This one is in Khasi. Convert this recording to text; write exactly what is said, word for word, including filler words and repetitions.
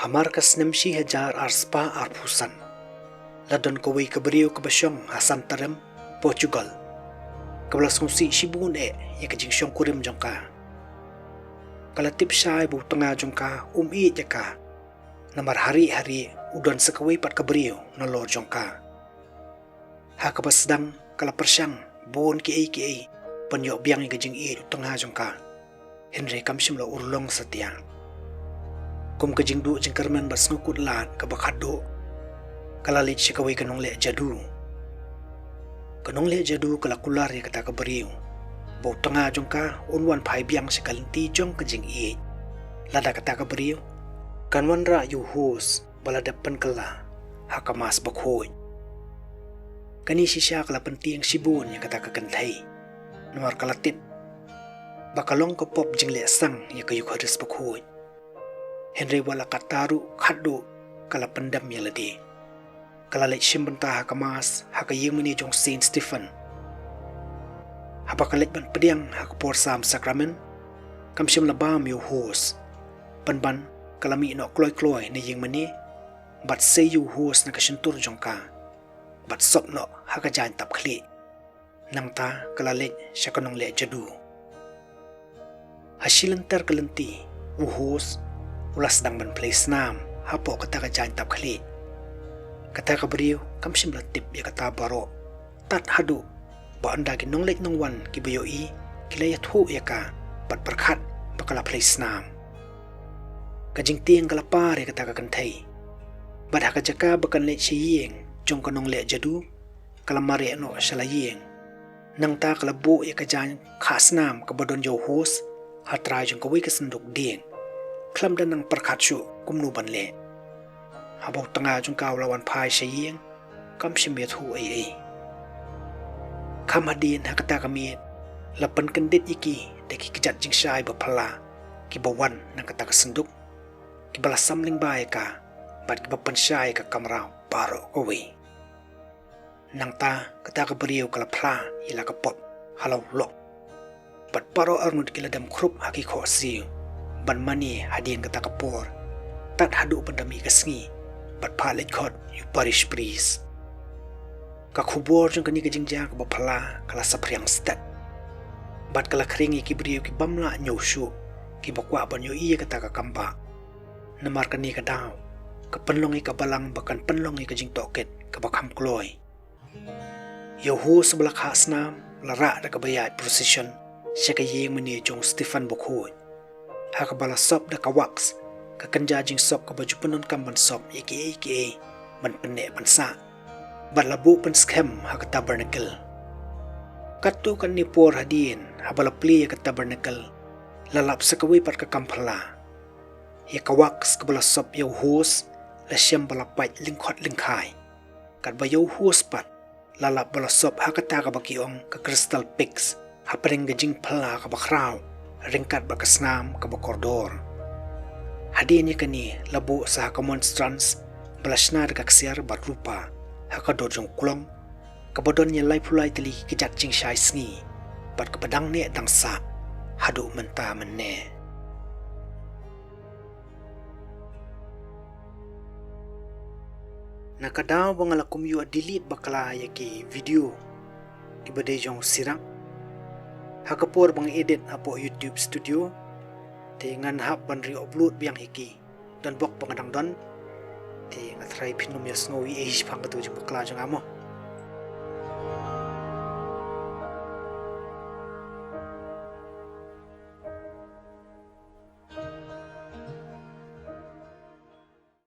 Namar ka snem shi hajar ar spah arphew san, la don kawei ka briew kaba shong ha Santarem, Portugal, kaba la sngewsih shibun eh ïa ka jingshongkurim jong ka. Ka la tip shai ba u tnga jong ka um ïeit ïa ka, namar ha ri ha ri u don sa kawei pat ka briew nalor jong ka. Ha kaba sdang ka la pyrshang bun kiei kiei ban ïoh biang ïa ka jingïeit u tnga jong ka, hynrei kam shym la urlong satia. Kum ka jingduh jingkyrmen bad sngewkhuslai kaba khatduh, ka la leit sha kawei ka nongleh jadu. Ka nongleh jadu ka la kular ïa kata ka briew ba u tnga jong ka un wan phai biang sha ka lynti jong ka jingïeit lada kata ka briew kan wanrah ïa u host ba la dep pynkylla ha ka Mass bakhuid. Kane shisha ka la pyntieng shibun ïa kata ka kynthei, namar ka la tip ba ka long ka pop jingleh sang ïa ka Eukharist bakhuid. Hynrei wat la katta ruh khatduh ka la pyndem ïa lade. Ka la leit shim bynta ha ka Mass ha ka ïing mane jong Saint Stephen. Haba ka leit ban pdiang ha ka por sam sakramen, kam shym la bam ïa u host. Pynban ka la mih noh kloi kloi na ïing mane bad sei ïa u host na ka shyntur jong ka bad sop noh ha ka jaiñ tap khlieh. Nangta ka la leit sha ka nongleh jadu. Ha shi lynter ka lynti, u host u la sdang ban plie snam hapoh kata ka jaiñ tap khlieh. Kata ka briew kam shym la tip ïa kata baroh, tad haduh ba ynda ki nongleit nongwan kiba ïohi, ki la ïathuh ïa ka bad pyrkhat ba ka la plie snam. Ka jingtieng ka la par ïa kata ka kynthei, bad ha ka jaka ba kan leit sha ïing jong ka nongleh jadu, ka la mareh noh sha la ïing. Nangta ka la buh ïa ka jaiñ khah snam kaba don ïa u host ha trai jong kawei ka synduk dieng, khlem da nang pyrkhat shuh kumno ban leh. Haba u tnga jong ka u la wan phai sha ïing, kam shym ïathuh ei ei. Kham hadien ha kata ka miet, la pynkyndit ïa ki da ki kjat jingshai ba phylla kiba wan na kata ka synduk, kiba la sam lyngba ïa ka bad kiba pynshai ïa ka kamra baroh kawei. Nangta kata ka briew ka la phla ïa la ka pop ha la u lok. Bad baroh arngut ki la dem khrup ha ki khohsiew ban mane hadien kata ka por, tad haduh ban da mih ka sngi bad phah leit khot ïa u parish priest. Ka khubor jong kane ka jingjia kaba phylla ka la saphriang stet, bad ka la khring ïa ki briew ki bym lah ñiew shuh, kiba kwah ban ïohi ïa kata ka kambah. Namar kane ka daw ka pynlong ïa ka balang ba kan pynlong ïa ka jingtohkit kaba kham kloi. Ïa u host ba la khah snam la rah da kaba ïaid procession sha ka ïing mane jong Stephen bakhuid, ha kaba la sop da ka wax, ka kynja jingsop kaba ju pyndonkam ban sop ïa kiei kiei ban pynneh pynsah, bad la buh pynskhem ha ka tabernacle. Katto katne por hadien, haba la plie ïa ka tabernacle, la lap sa kawei pat ka kam phylla. Ïa ka wax kaba la sop ïa u host la shem ba la pait lyngkhot lyngkhai. Katba ïa u host pat la lap ba la sop ha kata kaba ki ong ka crystal pyx, hapdeng ka jingphylla kaba khraw, ryngkat bad ka snam kaba kordor. Hadien ïa kane la buh sa ha ka monstrance ba la shna da ka ksiar bad rupa ha ka dur jong u klong, kaba don ïa laiphew lai tylli ki kjat jingshai sngi, bad kaba dang neh dang sah haduh mynta mynne. Na ka daw ba nga la kum ïoh delete bakla ïa ki video kiba dei jong u Sirak, ha ka por ba nga edit hapoh YouTube Studio, te ngan hap ban re-upload biang ïa ki. Don bok ba nga dang don, te nga tharai phin ym ïohsngew ei ei shaphang kato ka jingbakla jong nga mo.